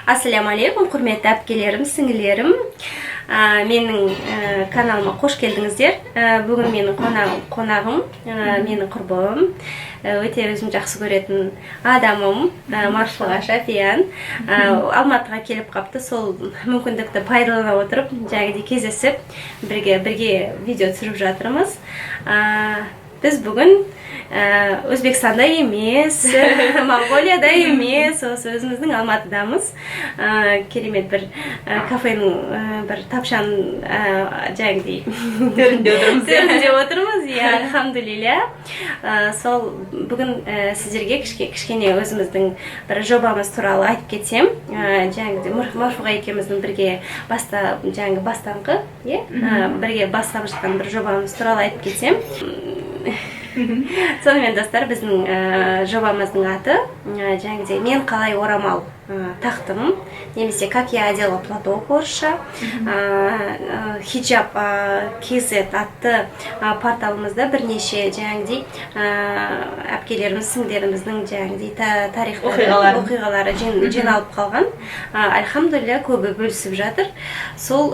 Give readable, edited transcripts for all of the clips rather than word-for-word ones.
Ассаляму алейкум, құрметті әпкелерім, сіңілерім! Менің каналыма қош келдіңіздер. Бүгін менің қонағым, менің құрбым, өте өзім жақсы көретін адамым, Марфуға Шафиян Алматыға келіп қапты. Сол мүмкіндікті пайдалана отырып, жаңағыдай кездесіп, бірге видео түсіріп жатырмыз. Біз бүгін Өзбекстанда емес, Моңғолияда емес, осы өзіміздің Алматыдамыз. Керемет бір кафенің бір тапшаның жаңағыдай төрінде отырмыз. Төрінде отырмыз, иә, альхамдулилля. Сол бүгін сіздерге кішкене өзіміздің бір жобамыз туралы айтып кетсем. Жаңағыдай Марфуға екеуміздің бірге жаңағы бастаңқы, иә, бірге бастап жатқан бір жобамыз туралы айтып кетсем. Сонымен, достар, біздің жобамыздың аты жаңағыдай «Мен қалай орамал тақтым» немесе «Как я одела платок» орысша. Хиджаб kz атты порталымызда бірнеше жаңағыдай әпкелеріміз, сіңлілеріміздің жаңағыдай тарихтары, оқиғалары. Оқиғалары жиналып қалған. Альхамдулилля, көбі бөлісіп жатыр. Сол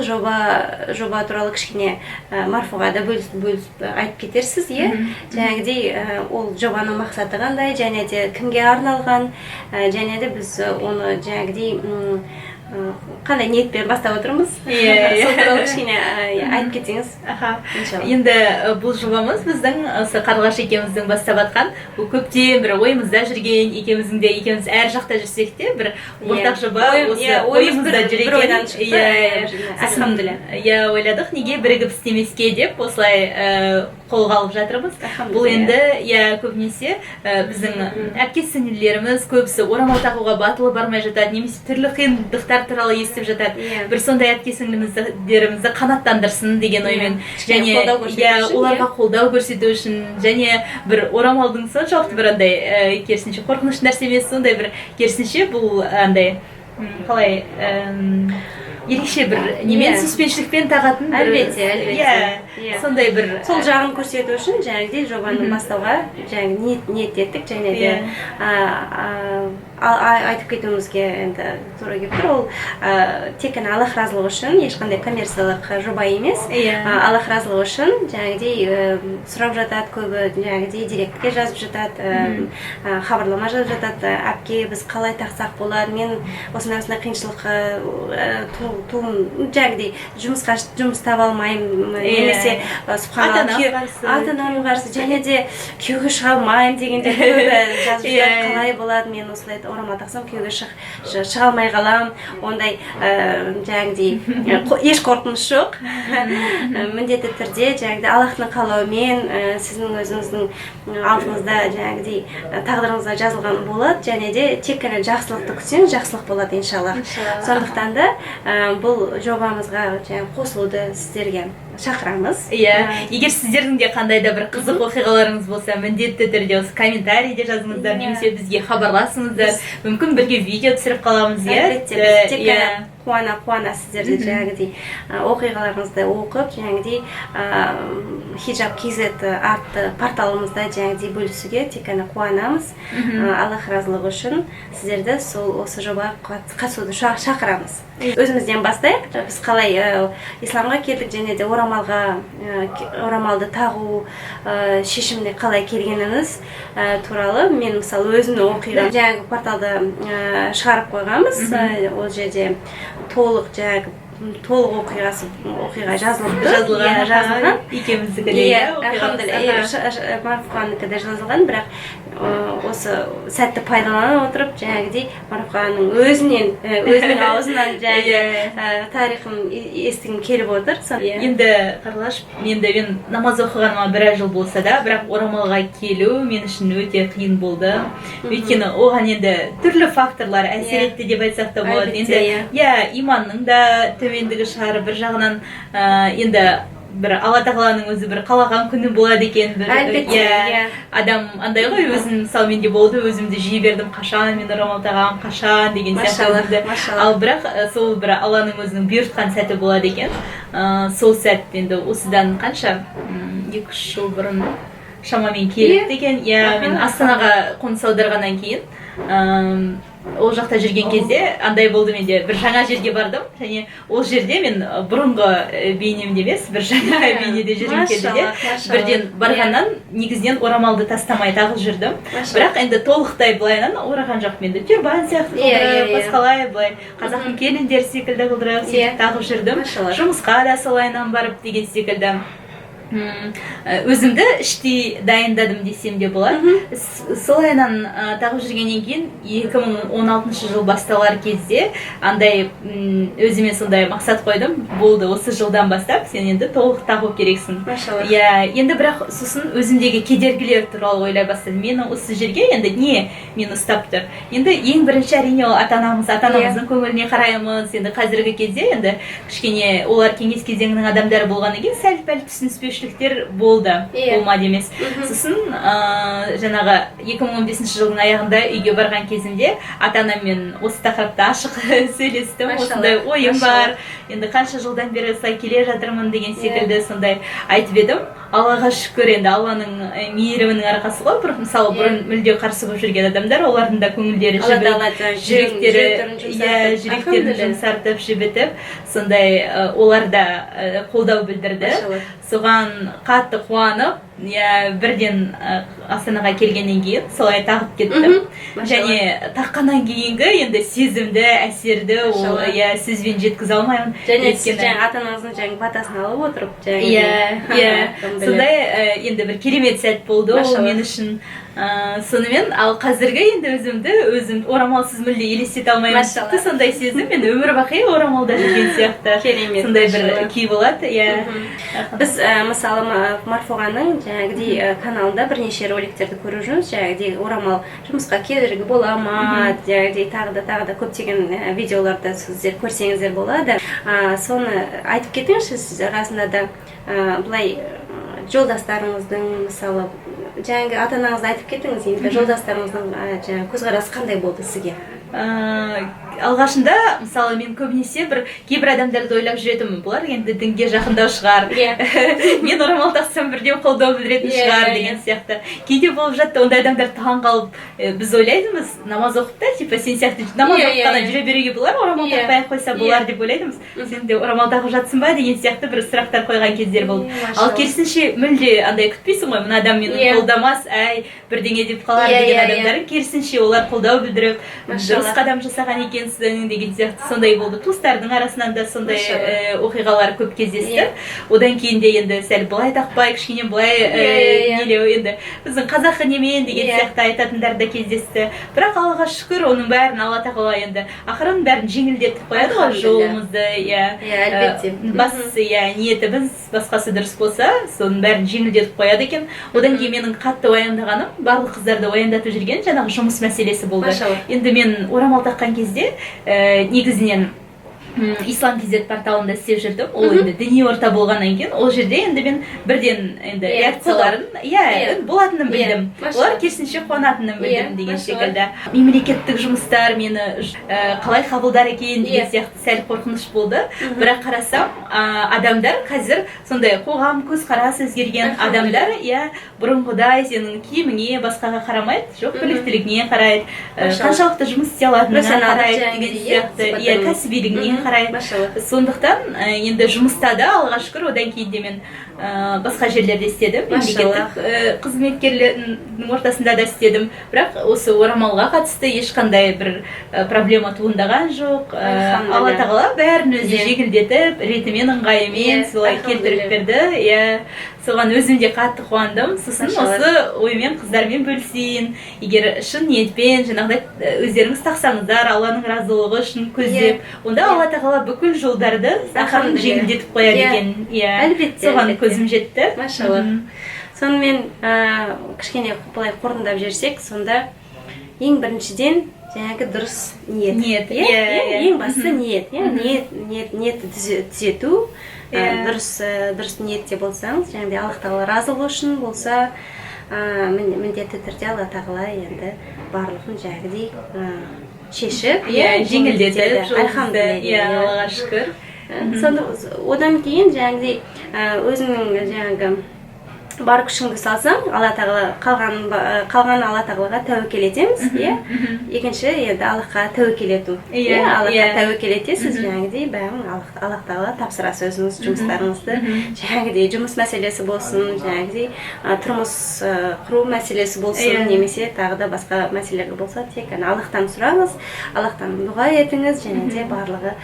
жоба туралы кішкене Марфуға да бөлісіп айтып кетерсіз, иә? Жаңағыдай ол жобаның мақсаты қандай және де кімге арналған, және де біз оны жаңағыдай қандай ниетпен бастап отырмыз, Иә. сол туралы кішкене айтып кетсеңіз. Аха. Иншалла. Енді бұл жобамыз біздің осы Қарлығаш екеуміздің бастап жатқан, бұл көптен бір ойымызда жүрген, екеуміздің де, екеуміз әр жақта жүрсек те, бір ортақ жоба осы Иә, ойымыз ойымызда бір жүр екен. ойдан шықты. Иә. Сосын, Альхамдулилля. Иә, ойладық, неге бірігіп істемеске деп, осылай қолға алып жатырмыз. Бұл енді, иә, көбінесе біздің әпке сіңлілеріміз көбісі орамал тағуға батылы бармай жатады немесе түрлі қиындықтар туралы естіп жатады. Бір сондай әпке сіңлілерімізді қанаттандырсын деген оймен Кішкене және қолдау көрсету үшін, оларға иә. қолдау көрсету үшін және бір орамалдың соншалықты бір андай керісінше қорқынышты нәрсе емес, сондай бір керісінше бұл андай қалай ерекше бір немен, сүйіспеншілікпен тағатын бір Әлбетте. иә, сондай бір Сол жағын көрсету үшін жаңағыдай жобаны бастауға жаңағы ниет еттік және де айтып кетуімізге енді тура келіп тұр, ол тек қана Аллах разылығы үшін, ешқандай коммерциялық жоба емес. Аллах разылығы үшін жаңағыдай сұрап жатады көбі, жаңағыдай директке жазып жатады, хабарлама жазып жатады: «Әпке, біз қалай тақсақ болады? Мен осындай осындай қиыншылыққа жаңағыдай жұмысқа жұмыс таба алмаймын» немесе субханалла, Ата-анам қарсы. Ата анам қарсы және де күйеуге шыға алмаймын дегендер көбі жазып жатады. «Қалай болады, мен осылай орамал тақсам, күйеуге шыға алмай қаламын». Ондай жаңағыдай еш қорқыныш жоқ. Міндетті түрде жаңағыдай Аллахтың қалауымен, сіздің өзіңіздің алдыңызда жаңағыдай тағдырыңызда жазылған болады және де тек қана жақсылықты күтсеңіз, жақсылық болады, иншаллах. Иншаллах. Сондықтан да бұл жобамызға жаңағы қосылуды сіздерге шақырамыз. Иә, егер сіздердің де қандай да бір қызық оқиғаларыңыз болса, міндетті түрде осы комментарийде жазыңыздар немесе бізге хабарласыңыздар, мүмкін, бірге видео түсіріп қаламыз, иә. Әлбетте, біз тек қана қуана қуана сіздерді жаңағыдай оқиғаларыңызды оқып, жаңағыдай Хиджаб kz атты порталымызда жаңағыдай бөлісуге тек қана қуанамыз. Аллах разылығы үшін сіздерді сол осы жобаға қатысуды шақырамыз. Өзімізден бастайық: біз қалай исламға келдік және де орамалды тағу шешіміне қалай келгеніміз туралы. Мен, мысалы, өзімнің оқиғам жаңағы порталда шығарып қойғанбыз. Ол жерде толық жаңағы толық оқиға жазылыпты. Жазылған. Иә, жазылған. Екеуміздікі де. Иә, оқиғамыз. Альхамдулилля, Марфуханікі де жазылған, бірақ осы сәтті пайдалана отырып, жаңағыдай Марфуханың өзінен, өзінің аузынан жаңағы тарихын естігім келіп отыр. Енді, Қарлығаш, енді мен намаз оқығаныма біраз жыл болса да, бірақ орамалға келу мен үшін өте қиын болды, өйткені оған енді түрлі факторлар әсер етті деп айтсақ та болады. Әлбетте, Енді иә. иә, иманның да төмендігі шығар бір жағынан, енді бір Алла тағаланың өзі бір қалаған күні болады екен бір. Әлбетте, иә иә. Адам андай ғой өзін, мысалы, менде болды, өзімді жей бердім, қашан мен орамал тағамын, қашан деген сияқты Машаллах, өзімді. машаллах. Ал бірақ сол бір Алланың өзінің бұйыртқан сәті болады екен. Сол сәт енді осыдан қанша, 2-3 жыл бұрын шамамен келіпті екен, иә. Мен Астанаға қоныс аударғаннан кейін Ол жақта жүрген кезде андай болды, менде бір жаңа жерге бардым, және ол жерде мен бұрынғы бейнемде емес, бір жаңа бейнеде жүргім келді де, бірден барғаннан негізінен орамалды тастамай тағып жүрдім. Бірақ енді толықтай былайынан ораған жоқпын, енді тюрбан сияқты қылдырып, басқалай былай қазақтың келіндері секілді қылдырып, сөйтіп тағып жүрдім. Жұмысқа да солайынан барып деген секілді. Өзімді іштей дайындадым десем де болады. Солайынан тағып жүргеннен кейін 2016 жыл басталар кезде андай өзіме сондай мақсат қойдым: болды, осы жылдан бастап сен енді толық тағу керексің. Машалла. Иә, енді бірақ сосын өзімдегі кедергілер туралы ойлай бастадым. Мені осы жерге енді не мені ұстап тұр? Енді ең бірінші, әрине, ол ата анамыз, ата анамыздың көңіліне қараймыз. Енді қазіргі кезде енді кішкене олар кеңес кезеңінің адамдары болғаннан кейін сәл пәл түсініспеушіліктер болды, болмады емес. Сосын жаңағы 2015 жылдың аяғында үйге барған кезімде ата анаммен осы тақырыпта ашық сөйлестім. Осындай ойым бар, енді қанша жылдан бері осылай келе жатырмын деген секілді сондай айтып едім. Аллаға шүкір, енді Алланың мейірімінің арқасы ғой. Бір мысалы, бұрын мүлде қарсы болып жүрген адамдар, олардың да көңілдері Алла жібіп, тағала жаңағы жүректері, жүректерін иә, жұмсартып, жүректерін Алхамдулилля. жұмсартып, жібітіп, сондай олар да қолдау білдірді. Соған қатты қуанып, иә, бірден Астанаға келгеннен кейін солай тағып кеттім. Және таққаннан кейінгі енді сезімді, әсерді ол, иә, сөзбен жеткізе алмаймын. Және сіз Өйткені- жаңағы ата анаңыздың жаңағы батасын алып отырып, жаңағы Иә, сондай енді бір керемет сәт болды ол мен үшін. Сонымен, ал қазіргі енді өзімді өзім орамалсыз мүлде елестете алмаймын. Машалла. Тіпті сондай сезім, мен өмір бақи орамалда жүрген сияқты Керемет, сондай бір машалла. күй болады, иә. Біз мысалы, Марфуғаның жаңағыдей каналында бірнеше роликтерді көріп жүрміз, жаңағыдей орамал жұмысқа кедергі бола ма, жаңағыдей тағы да, тағы да көптеген видеоларды сіздер көрсеңіздер болады. Соны айтып кетіңізші сіз, расында да былай жолдастарыңыздың, мысалы, жаңағы ата анаңызды айтып кетіңіз, енді жолдастарыңыздың жаңағы көзқарасы қандай болды сізге? Алғашында, мысалы, мен көбінесе бір кейбір адамдарды ойлап жүретінмін: бұлар енді дінге жақындау шығар, мен орамал тақсам, бірден қолдау білдіретін шығар деген сияқты. Кейде болып жатты ондай адамдар, таң қалып, біз ойлайтынбыз, намаз оқып та, типа сен сияқты намаз оқып қана жүре беруге болар, орамал тақпай ақ қойса болар деп ойлайтынбыз. Сен де орамал тағып жатсың ба деген сияқты бір сұрақтар қойған кездер болды. Ал керісінше, мүлде андай күтпейсің ғой, мына адам мені қолдамас, әй, бірдеңе деп қалар деген адамдар, керісінше, олар қолдау білдіріп, дұрыс қадам жасаған екенсің деген сияқты сондай болды. Туыстардың арасынан да сондай оқиғалар көп кездесті. Одан кейін де енді сәл былай тақпай, кішкене былай Иә, иә, иә. нелеу, енді біздің қазақы немен деген сияқты айтатындар да кездесті. Бірақ Аллаға шүкір, оның бәрін Алла тағала енді ақырын бәрін жеңілдетіп қояды ғой Альхамдулилля. жолымызды, иә. Иә, әлбетте. Бастысы, иә, ниетіміз, басқасы дұрыс болса, соның бәрін жеңілдетіп қояды екен. Одан кейін менің қатты уайымдағаным, барлық қыздарды уайымдатып жүрген жаңағы жұмыс мәселесі болды. Енді мен орамал таққан кезде негізінен Ислам kz порталында істеп жүрдім. Ол енді діни орта болғаннан кейін, ол жерде енді мен бірден енді реакцияларын, иә, енді болатынын білдім, олар керісінше қуанатынын білдім деген секілді. Мемлекеттік жұмыстар мені қалай қабылдар екен деген сияқты сәл қорқыныш болды. Бірақ қарасам, адамдар қазір сондай, қоғам көзқарас өзгерген, адамдар, иә, бұрынғыдай сенің киіміңе, басқаға қарамайды, жоқ, біліктілігіңе қарайды, қаншалықты жұмыс істей алатыныңа Профессионалдық қарайды жаңағыдай, деген сияқты, иә, сипаттама. кәсібилігіңе қарайды. Сондықтан енді жұмыста да, Аллаға шүкір, одан кейін де мен басқа жерлерде істедім, мемлекеттік қызметкерлердің ортасында да істедім, бірақ осы орамалға қатысты ешқандай бір проблема туындаған жоқ. Алла тағала бәрін өзі жеңілдетіп, ретімен, ыңғайымен солай келтіріп берді, иә. Соған өзім де қатты қуандым. Сосын осы оймен қыздармен бөлісейін: егер шын ниетпен жаңағыдай өздеріңіз тақсаңыздар, Алланың разылығы үшін көздеп, онда Алла тағала бүкіл жолдарды ақырын жеңілдетіп қояды екен, иә. Соған көзім жетті. Машалла. Сонымен кішкене былай қорытындылап жіберсек, сонда ең біріншіден жаңағы дұрыс ниет. Ниет, иә, иә, иә, иә. ең бастысы ниет, иә, ниет, ниет, ниетті түзету, дұрыс ниетте болсаңыз, жаңағыдай Аллах тағала разылығы үшін болса, міндетті түрде Алла тағала енді барлығын жаңағыдай шешіп, иә, жеңілдетіп жеңілдетеді. жолымызды. Альхамдулилля. Иә, Аллаға шүкір. Сонда одан кейін жаңағыдай өзіңнің жаңағы Бар күшіңді салсаң, Алла Тағала қалғанын Алла Тағалаға тәуекел етеміз, иә. Екінші, енді Аллахқа тәуекел ету, иә, Аллахқа тәуекел етесіз, жаңағыдей бәрін Аллах Тағала тапсырасыз, өзіңіз жұмыстарыңызды, жаңағыдей жұмыс мәселесі болсын, жаңағыдей тұрмыс құру мәселесі болсын, немесе тағы да басқа мәселелер болса, тек қана Аллахтан сұраңыз, Аллахтан дұға етіңіз, және де барлығы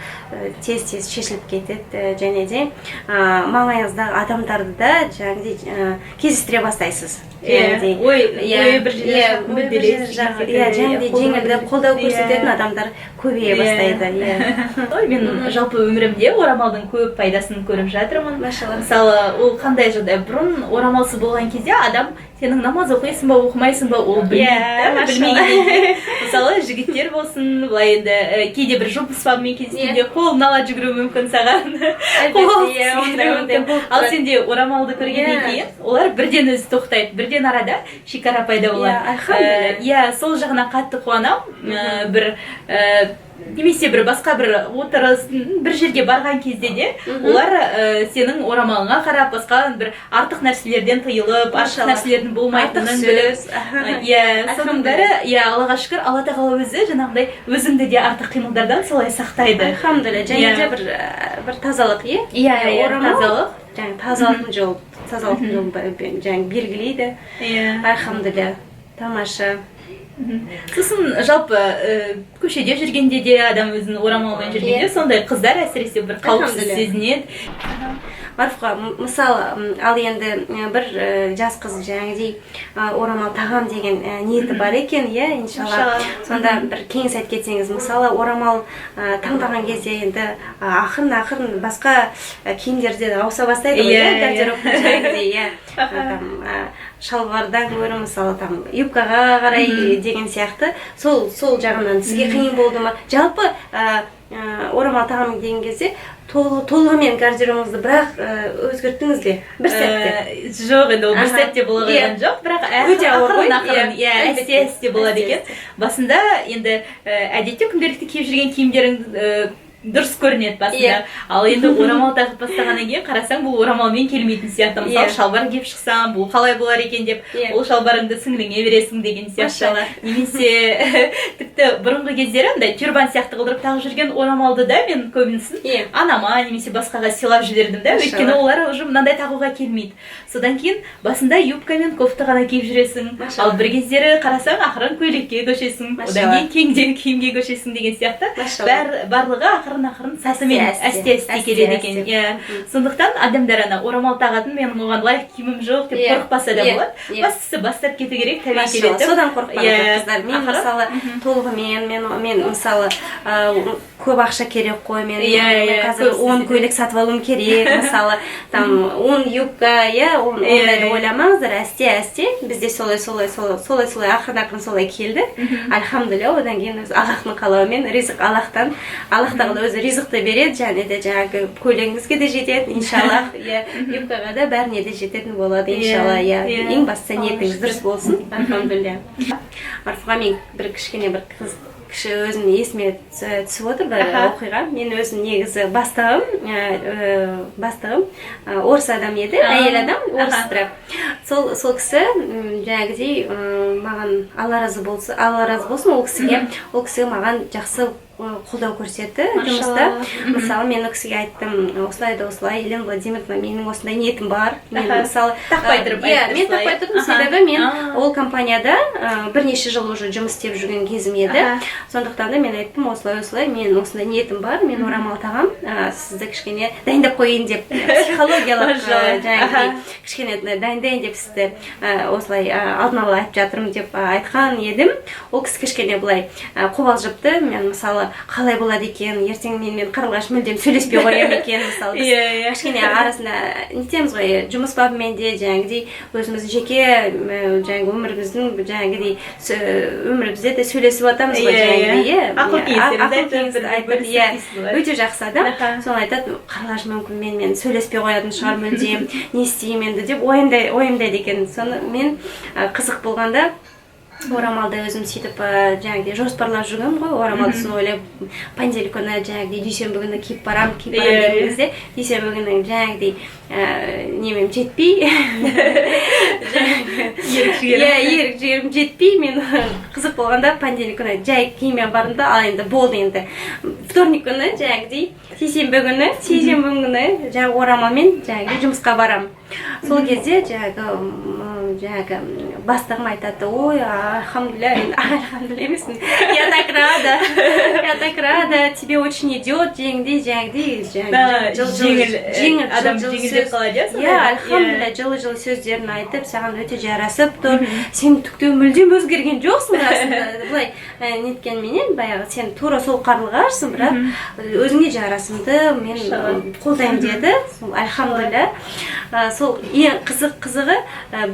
тез тез шешіліп кетеді, және де маңайыңыздағы адамдарды да жаңағыдей кездестіре бастайсыз. Иә, ой, ойы бір жерде, мүдделес, иә, жаңағыдей жеңілдік, қолдау көрсететін адамдар көбейе бастайды, иә. Ой, мен жалпы өмірімде орамалдың көп пайдасын көріп жатырмын. Машалла. Мысалы, ол қандай жағдай? Бұрын орамалсыз болған кезде адам сенің намаз оқисың ба, оқымайсың ба, ол білмейді да. Білмегеннен кейін, мысалы, жігіттер болсын, былай енді кейде бір жұмыс бабымен кездескенде қолын ала жүгіруі мүмкін саған, қол Ондай мүмкін. болып Ал тұрады. сенде орамалды көргеннен кейін олар бірден өзі тоқтайды, бірден арада шекара пайда болады. Иә, альхамдулилля. Иә, сол жағына қатты қуанамын. Бір немесе бір басқа бір отырыс, бір жерге барған кезде де олар сенің орамалыңа қарап, басқа бір артық нәрселерден тыйылып, артық Машалла. нәрселердің болмайтынын Артық біліп, сөз. Иә, соның бәрі, иә, Аллаға шүкір, Алла Тағала өзі жаңағыдай өзіңді де артық қимылдардан солай сақтайды. Альхамдулилля. Және де бір тазалық, иә. Иә, Орамал тазалық. жаңағы тазалықтың жолын жаңағы белгілейді. Альхамдулилля, тамаша. Сосын жалпы көшеде жүргенде де адам өзінің орамалмен жүргенде, сондай қыздар әсіресе бір қауіпсіз Альхамдулилля. сезінеді. Марфуға, мысалы, ал енді бір жас қыз жаңағыдей орамал тағам деген ниеті бар екен, иә, иншалла. Иншалла. Сонда бір кеңес айтып кетсеңіз, мысалы, орамал таңдаған кезде енді ақырын ақырын басқа киімдерде де ауыса бастайды ғой, иә, Иә, иә. гардеробтың жаңағыдей, иә, там шалбардан гөрі, мысалы, там юбкаға қарай деген сияқты. Сол жағынан сізге қиын болды ма? Жалпы орамал тағамын деген кезде толығымен гардеробыңызды бірақ өзгерттіңіз бе бір сәтте? Жоқ, енді ол бір сәтте бола қойған жоқ, бірақ Өте ауыр ғой, ақырын ақырын, иә, иә, әсте әлбетте. әсте болады екен. Басында енді әдетте күнделікті киіп жүрген киімдерің дұрыс көрінеді басында. Ал енді орамал тағып бастағаннан кейін қарасаң, бұл орамалмен келмейтін сияқты. Мысалы, шалбар киіп шықсам, бұл қалай болар екен деп, ол шалбарыңды сіңліңе бересің деген сияқты. Машалла. Немесе тіпті бұрынғы кездері андай тюрбан сияқты қылдырып тағып жүрген орамалды да мен көбінісін анама немесе басқаға сыйлап жібердім да, Машалла. өйткені олар уже мынандай тағуға келмейді. Содан кейін басында юбка мен кофта ғана киіп жүресің, Машалла. ал бір кездері қарасаң, ақырын көйлекке көшесің, одан Машалла. кейін кеңдеу киімге көшесің деген сияқты. Машалла. Барлығы ақырын ақырын сатымен Әсте, әсте әсте әсте, келеді әсте. екен, иә. Сондықтан адамдар ана орамал тағатын, менің оған лайық киімім жоқ деп қорықпаса да болады. Бастысы бастап кету керек, тәуекел Машалла. етіп. Содан қорықпаңыздар, қыздар. Мен мысалы, толығымен мен мысалы, көп ақша керек қой мен, Иә, мен иә, қазір көп 10 сізде. көйлек сатып алуым керек, мысалы, там 10 юбка, иә, ондайды ойламаңыздар. Әсте әсте бізде солай солай солай солай солай ақырын ақырын солай келді, альхамдулилля. Одан кейін өзі Аллахтың қалауымен, ризық Аллахтан, Аллах Тағала өзі ризықты береді, және де жаңағы көйлегіңізге де жетеді, иншаллах, иә, юбкаға да, бәріне де жететін болады, иншалла, иә. Ең бастысы, Аллаға ниетіңіз шүкір. дұрыс болсын, альхамдулилля. Марфуға, мен бір кішкене бір қыз кіші өзім есіме түсіп отыр бір оқиға. Мен өзім негізі бастығым орыс адам еді, әйел адам, орыс, бірақ сол кісі жаңағыдей маған, Алла разы болсын, Алла разы болсын ол кісіге, ол кісі маған жақсы қолдау көрсетті жұмыста. Мысалы, мен ол кісіге айттым: осылай да осылай, Елена Владимировна, менің осындай ниетім бар. Мен мысалы Тақпай тұрып иә, айттыңыз мен солай. тақпай тұрдым, себебі мен ол компанияда бірнеше жыл уже жұмыс істеп жүрген кезім еді. Сондықтан да мен айттым: осылай осылай, мен осындай ниетім бар, мен орамал тағамын, сізді кішкене дайындап қояйын деп, психологиялық жаңағыдай кішкене дайындайын деп сізді осылай алдын ала айтып жатырмын деп айтқан едім. Ол кісі кішкене былай қобалжыпты. Мен мысалы, қалай болады екен, ертең менімен Қарлығаш мүлдем сөйлеспей қоя ма екен? Мысалы, біз Иә, иә. кішкене арасында нетеміз ғой, жұмыс бабымен де, жаңағыдей өзіміздің жеке жаңағы өміріміздің, жаңағыдей өмірімізде де сөйлесіп жатамыз ғой, Иә, иә. жаңағыдей, иә. Ақыл кеңестеріңізді Ақыл айтып, кеңесті бір айтып, бөлісіп иә, дейсіз ғой. Өте жақсы адам. Соны айтады: Қарлығаш мүмкін менімен сөйлеспей қоятын шығар мүлдем, не істеймін енді деп уайымдайды екен. Соны мен қызық болғанда Орамалды өзім сөйтіп жаңағыдай жоспарлап жүргенмін ғой. Орамалды соны ойлап, понедельник күні, жаңағыдай дүйсенбі күні киіп барамын, киіп барамын деген кезде, дүйсенбі күні жаңағыдай немем жетпей, иә, ерік жігерім жетпей, мен қызық болғанда понедельник күні жай киіммен бардым да. Ал енді болды, енді вторник күні, жаңағыдай сейсенбі күні жаңағы орамалмен жаңағыдай жұмысқа барамын. Сол кезде жаңағы бастығым айтады: «Ой, альхамдулилля, енді альхамдулилля емес, я так рада, я так рада, тебе очень идет», жаңағыдай жеңіл, жеңіл, адам жылы жеңілдеп сөз. қалады, иә, Иә. Сондайда. Альхамдулилля, жылы жылы сөздерін айтып, саған өте жарасып тұр, сен түк те мүлдем өзгерген жоқсың расында, былай неткенменен баяғы сен тура сол қарлығашсың, бірақ өзіңе жарасымды, мен қолдаймын деді. Сол, альхамдулилля. Сол ең қызығы,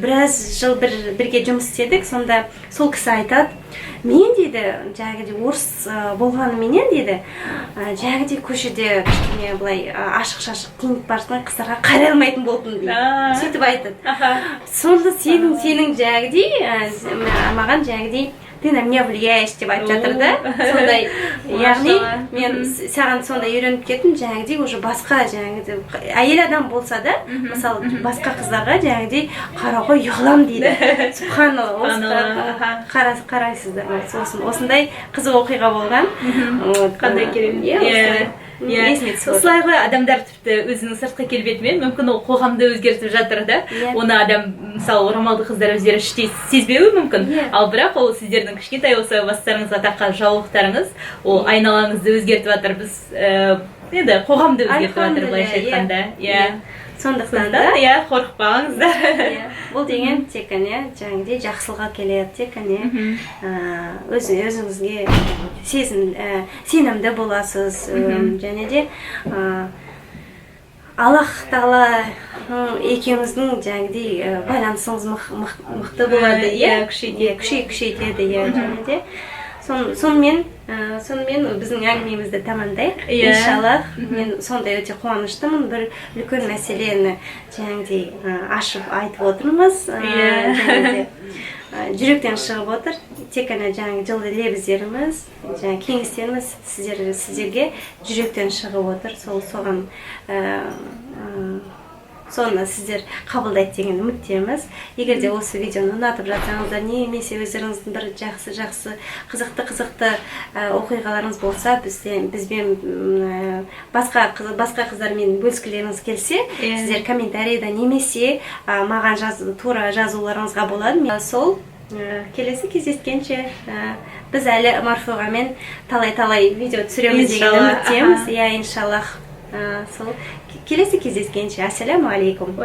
біраз жыл бірге жұмыс істедік. Сонда сол кісі айтады: «Мен, – дейді, – жаңағыдай орыс болғаныменен, – дейді, – жаңағыдай көшеде кішкене былай ашық шашық киініп бара жатқан қыздарға қарай алмайтын болдым», – дейді. Сөйтіп айтады. Сонда сенің жаңағыдай маған жаңағыдай «ты на меня влияешь» деп айтып жатыр да. Сондай, яғни мен саған сондай үйреніп кеттім, жаңағыдай уже басқа жаңағыдай әйел адам болса да, мысалы, басқа қыздарға жаңағыдай қарауға ұяламын дейді. Субханалла, Субханалла. Қарайсыздар ма? Сосын осындай қызық оқиға болған. Вот, Қандай керемет. Иә, осылай. Есіме түсіп отыр. Осылай ғой, адамдар тіпті өзінің сыртқы келбетімен мүмкін ол қоғамды өзгертіп жатыр да. Оны адам, мысалы, орамалды қыздар өздері іштей сезбеуі мүмкін, ал бірақ ол сіздердің кішкентай осы бастарыңызға таққан жаулықтарыңыз ол айналаңызды өзгертіп жатыр, біз енді қоғамды өзгертіп жатыр, былайша Альхамдулилля, айтқанда, иә. Сондықтан да Сондықтан, иә, қорықпаңыздар. Иә, бұл деген тек қана жаңағыдай жақсылыққа келеді, тек қана өз өзіңізге сезім, сенімді боласыз, және де Аллах Тағала екеуіңіздің жаңағыдай байланысыңыз мықты болады. Иә, күшейтеді. Иә, күшейтеді, иә. Және де сонымен біздің әңгімемізді тамамдайық. Иншаллах, мен сондай өте қуаныштымын, бір үлкен мәселені жаңағыдай ашып айтып отырмыз, және де жүректен шығып отыр. Тек қана жаңағы жылы лебіздеріміз, жаңағы кеңестеріміз сіздерге жүректен шығып отыр. Сол соған соны сіздер қабылдайды деген үміттеміз. Егер де осы видеоны ұнатып жатсаңыздар немесе өздеріңіздің бір жақсы жақсы қызықты қызықты оқиғаларыңыз болса, бізбен басқа қыздармен бөліскілеріңіз келсе, сіздер комментарийда немесе маған тура жазуларыңызға болады. Сол келесі кездескенше, біз әлі Марфуғамен талай талай видео түсіреміз деген Иншалла, үміттеміз. Аха. Иә, иншаллах. Сол келесі кездескенше, ассаляму алейкум.